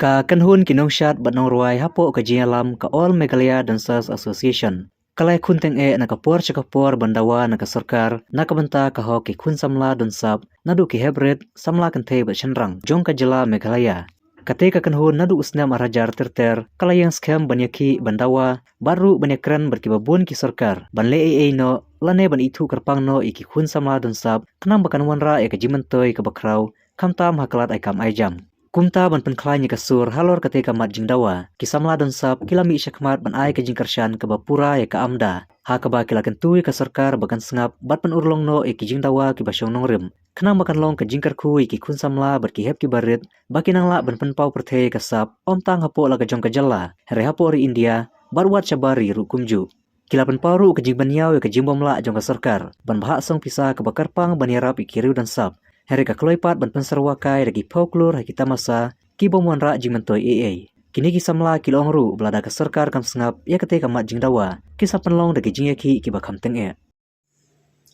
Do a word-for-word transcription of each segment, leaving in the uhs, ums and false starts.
Ka kynhun ki nongshad bad nongrwai hapoh ka jingïalam ka All Meghalaya Dancers Association ka la ïakhun tyngeh na ka por sha ka por ban dawa na ka sorkar na ka bynta ka hok ki khun samla donsap naduh ki heprit, samla kynthei bad shynrang jong ka jylla Meghalaya. Kata ka kynhun naduh u snem ar hajar ter ter ka la ïeng skhem ban ïakhih ban dawa bad ruh ban ïakren bad kiba bun ki sorkar ban leh ei ei noh lane ban ithuh kyrpang noh ïa ki khun samla donsap khnang ba kan wanrah ïa ka jingmyntoi kaba khraw khamtam ha ka lad ai kam ai jam. Kumta ban pynkhlaiñ ïa ka sur halor kata ka mat jingdawa, ki samla donsap ki la mih shakhmat ban ai ka jingkyrshan kaba pura ïa ka AMDA, ha kaba ki la kyntu ïa ka sorkar ba kan sngap bad pynurlong noh ïa ki jingdawa kiba shong nongrim khnang ba kan long ka jingkyrkhu ïa ki khun samla bad ki hep kiba rit ba kin nang lah ban pynpaw pyrthei ïa ka sap, ym tang hapoh la ka jong ka jylla, hynrei hapoh ri India bad wat shabar ri ruh kumjuh. Ki la pynpaw ruh ka jingpynïaw ïa ka jingbymlah jong ka sorkar ban bhah song pisa kaba kyrpang ban ïarap ïa ki riew donsap, hynrei ka kloi pat ban pynsyrwa kai da ki phew klur ha ki tamasa ki bym wanrah jingmyntoi ei ei. Kine ki samla ki la ong ruh ba lada ka sorkar kam sngap ïa kata ka mat jingdawa, kin sa pynlong da ki jingïakhih kiba kham tyngeh.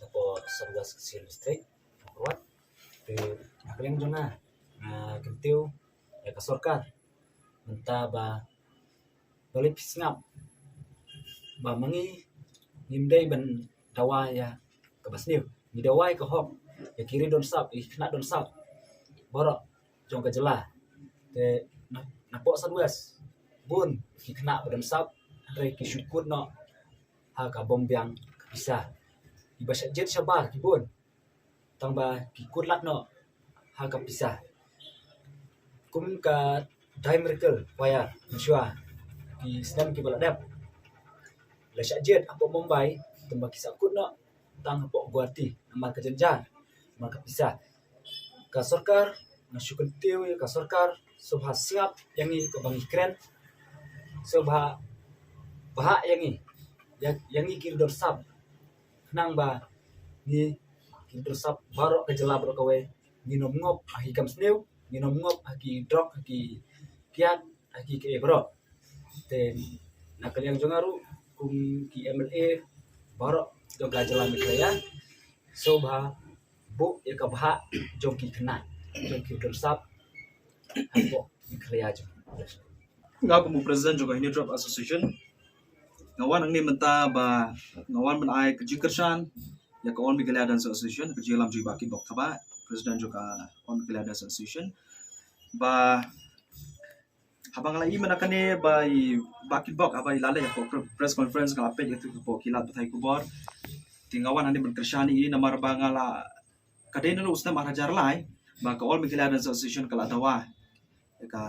Hapoh South West Khasi Hills District, Mawkyrwat, te na ka liang jong nga, nga kyntiew ïa ka sorkar mynta ba, ba leit phi sngap ba ma ngi ngim dei ban dawa ïa kaba sniew, ngi dawa ïa ka hok ïa ki riew donsap, ïa ki khynnah donsap baroh jong ka jylla. Te na, napoh South West bun ki khynnah ba donsap, hynrei ki shu kut noh ha ka bym biang ka pisa. Kiba shah jied shabar ki bun, tang ba ki kut lad noh ha ka pisa. Kum ka Dai Miracle Choir mynshuwa, ki snem kiba la dep, la shah jied hapoh Mumbai, tang ba ki shah kut noh tang hapoh Guwahati namar ka jynjar, namar ka pisa. Ka sorkar, nga shu kyntiew ïa ka sorkar sngewbha sngap ïa ngi kaba ngi kren, sngewbha bhah ïa ngi, ïa, ïa ngi ki riew donsap, khnang ba ngi ki riew donsap baroh ka jylla baroh kawei ngin ym ngop ha ki kam sniew, ngin ym ngop ha ki drok, ha ki kiad, ha ki kiei baroh. Te na ka liang jong nga ruh kum ki MLA baroh jong ka jylla Meghalaya, sngewbha buh ïa ka bhah jong ki khynnah, jong ki donsap hapoh Meghalaya jong. Nga kum u president jong ka Hynñiewtrep Association, nga wan hangne mynta ba nga wan ban ai ka jingkyrshan ïa ka All Meghalaya Dance Association, ka jingïalam jong i Bah Kitbok Thabah, president jong ka All Meghalaya Dance Association, ba haba nga la ïohi mynta kane ba i Bah Kitbok haba i la leit hapoh pre-, press conference, nga la peit ïa katu hapoh ki lad pathai khubor. Te nga wan hangne ban kyrshan ïa i namar ba nga la, ka dei naduh u snem ar hajar lai ba ka All Meghalaya Dance Association ka la dawa ïa ka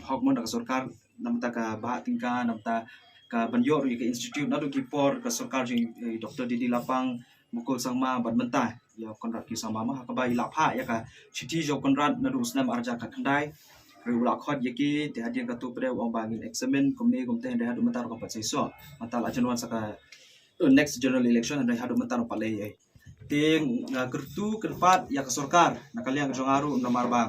hok mo na ka sorkar, namar ka bhah tyngka, namar ka ban ïoh ruh ïa ka institute naduh ki por ka sorkar jong i Doctor D D Lapang, Mukul Sangma bad mynta ïa Conrad K Sangma, ha kaba i la phah ïa ka shithi jong Conrad naduh u snem ar hajar khatkhyndai. Hynrei u la khot ïa ki, te hadien katu pat u ong ba ngin examine kumne kumte, hynrei haduh mynta ruh kam pat seisoh. Mynta la jan wan sa ka, eh, next general election, hynrei haduh mynta ruh pat lei ei. Te nga kyrtu kyrpad ïa ka sorkar na ka liang jong nga ruh namar ba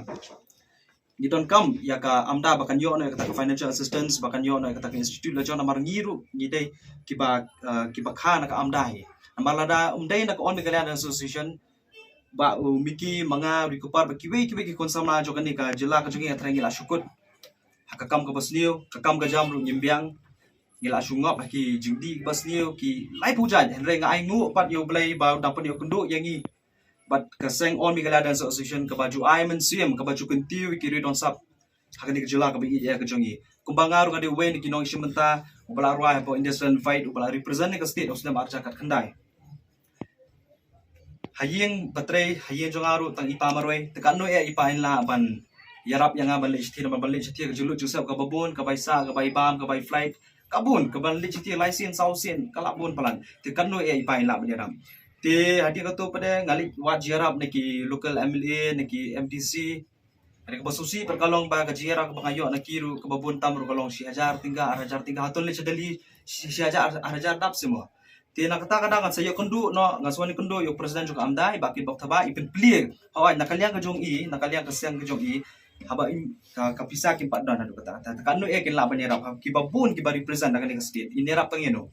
ngi donkam ïa ka AMDA ba kan ïoh noh ïa kata ka financial assistance, ba kan ïoh noh ïa kata ka institute la jong, namar ngi ruh ngi dei kiba, eh, kiba kha na ka AMDA hi. Namar lada ym dei na ka All Meghalaya Dance Association, Bah, u Mickey, ma nga ruh, i Kupar bad kiwei kiwei ki khun samla jong kane ka jylla ka jong ngi, nga tharai ngi la shu kut ha ka kam kaba sniew, ka kam ka jam ruh ngim biang. Ngi la shu ngop ha ki jingdih ba sniew, ki laiphew jait, hynrei nga ainguh pat ïa U Blei ba u dang pynïoh kynduh ïa ngi bad ka seng All Meghalaya Dance Association kaba ju ai mynsiem, kaba ju kyntiew ïa ki riew donsap ha kane ka jylla kaba ïeit ïa ka jong ngi. Kumba nga ruh nga dei uwei na ki nongshim bynta uba la rwai hapoh India's Talent Fight, uba la represent ïa ka state ha u snem ar hajar khatkhyndai. Ha ïing ba trei, ha ïing jong nga ruh tang i pa marwei, te katno eh i pa in lah ban ïarap ïa nga ban leit shithi, ban leit shithi ka jinglut jingsep kaba bun, ka bai sah, ka bai bam, ka bai flight, ka bun, ka ban leit shithi lai sien saw sien, ka lah bun palat. Te katno eh i pa in lah ban ïarap. Te hadien katu pat nga leit wad jingïarap na ki local MLA, na ki MDC, Hynrei kaba sngewsih pat ka long ba ka jingïarap kaba nga ïoh na ki ruh kaba bun tam ruh ka long shi hajar tyngka, ar hajar tyngka, hato leit sha Delhi shi, shi hajar, ar, ar hajar dap seh mo. Te na kata ka daw ngan sa ïoh kynduh noh, ngan sa wan ïoh kynduh ïa u president jong ka AMDA, i Bah Kitbok Thabah, i pynplie. Hooid, na ka liang ka jong i, na ka liang ka seng ka jong i, haba im, ka, ka pisa kim pat don haduh katta. Te, te katno eh kin lah ban ïarap, ha, kiba bun kiba represent na kane ka state, in ïarap tang ïano.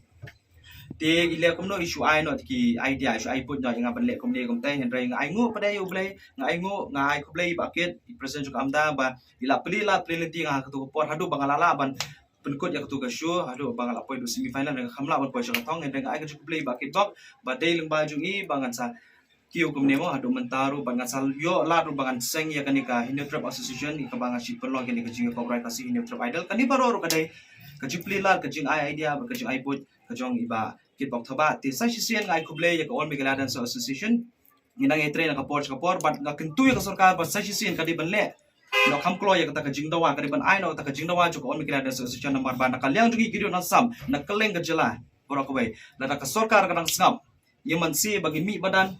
Te i leh kumno, i shu ai noh ki idea, i shu ai buit noh ïa nga ban leh kumne kumtai, hynrei nga ai nguh pat ïa U Blei, nga ai nguh, nga ai khublei ïa i Bah Kit, i president jong ka AMDA, ba i la plie lad plie lynti ïa nga ha katu ka por, haduh ba nga la lah ban pynkut ïa katu ka show, haduh ba nga la poi haduh semi final, nga kham lah ban poi sha ka thong, hynrei nga ai ka jingkhublei ïa i Bah Kit bok, ba dei lyngba jong i ba ngan sa kiew kumne mo, haduh mynta ruh, bad ngan sa ïoh lad ruh ba ngan seng ïa kane ka Hynñiewtrep Association, ïa kaba nga shu pynlong kane ka jingïakop rai Khasi Hynñiewtrep Idol. Kane baroh ruh ka dei ka jingplie lad, ka jingai idea, bad ka jingai buit ka jong i Bah Kitbok Thabah. Te sa shisien nga ai khublei ïa ka All Meghalaya Dancer Association. Ngi nang ïatrei na ka por sha ka por, bad nga kyntu ïa ka sorkar ba sa shisien ka dei ban leh noh kham kloi ïa kata ka jingdawa, ka dei ban ai noh kata ka jingdawa jong ka All Meghalaya Dancer Association, namar ba na ka liang jong ngi ki riew nongsan na kylleng ka jylla baroh kawei, lada ka sorkar ka dang sngap, ïa man shi ba ngin mih madan,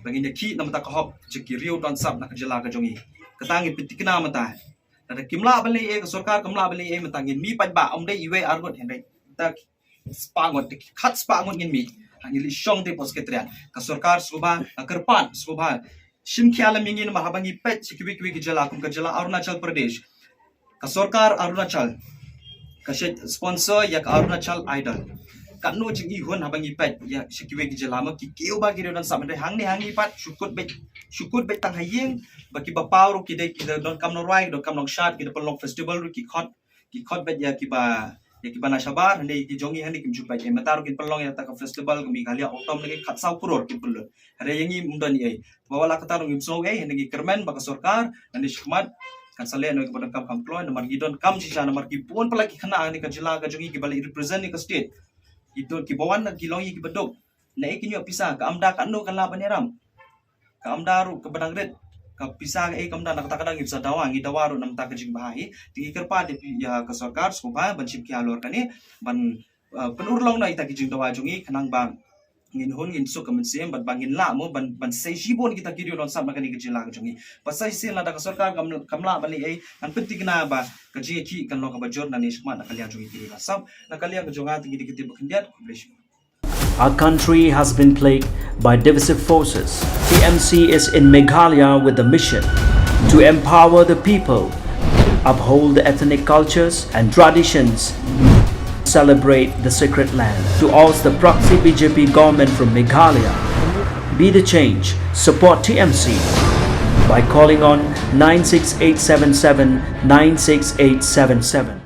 ba ngin ïakhih na mynta ka hok jong ki riew nongsan na ka jylla ka jong ngi. Kata ngin pynthikna mynta. Lada kim lah ban leh ei, ka sorkar kam lah ban leh ei, mynta ngin mih paidbah, ym dei iwei arngut, hynrei da spah ngut, da khatspah ngut ngin mih. Ha, ngin leit shong te hapoh Secretariat. Ka sorkar sngewbha, ka kyrpad sngewbha, shim khia lem ïa ngi namar haba ngi peit sha kiwei kiwei ki jylla, kum ka jylla Arunachal Pradesh, ka sorkar Arunachal ka shu sponsor ïa ka Arunachal Idol. Katno jingihun haba ngi peit ïa sha kiwei ki jylla, ma ki kiew ba ki riew nongsan, hynrei hangne ha ngi pat shu kut beit, shu kut beit tang ha ïing, ba kiba paw ruh ki dei, ki da donkam nongrwai, ki donkam nongshad, ki da pynlong festival ruh ki khot, ki khot beit ïa kiba, ïa kiba na shabar, hynrei ki jong ngi hangne kim ju peit. Mynta ruh kin pynlong ïa kata ka festival ka Meghalaya Autumn, lane khatsaw klur kin pynlut. Hynrei ïa ngi ym don ei. Ba wat la katta ruh ngim sngew ei, hynrei ngi kyrmen ba ka sorkar nangne shakhmat kan sa leh noh ïa kaba donkam kham kloi, namar ngi donkam shisha, namar ki bun palat ki khynnah hangne ka jylla ka jong ngi kiba leit represent ïa ka state. Ki don kiba wan, ki long ïa kiba duk. Naei kin ïoh pisa, ka AMDA katno kan lah ban ïarap? Ka AMDA ruh kaba dang rit, ka pisa kaei ka AMDA, na kata ka daw ngim sa dawa, ngi dawa ruh na bynta ka jingbha hi. Te ngi kyrpad ïa ka sorkar sngewbha ban shim khia halor kane, ban, uh, pynurlong noh ïa kita ki jingdawa jong ngi, khnang ba ngin hun, ngin suk ka mynsiem, bad ba ngin lah mo ban, ban sei shibun kita ki riew nongsan na kane ka jylla ka jong ngi. Bad sa shisien lada ka sorkar kam, kam lah ban leh ei, ngan pynthikna ba ka jingïakhih kan long kaba jur nangne shakhmat na ka liang jong ngi ki riew nongsan. Na ka liang ka jong nga te ngi dei kita kiba khyndiat. Khublei shibun. Our country has been plagued by divisive forces. T M C is in Meghalaya with the mission to empower the people, uphold the ethnic cultures and traditions, celebrate the sacred land. To oust the proxy B J P government from Meghalaya, be the change, support T M C by calling on nine six eight seven seven nine six eight seven seven.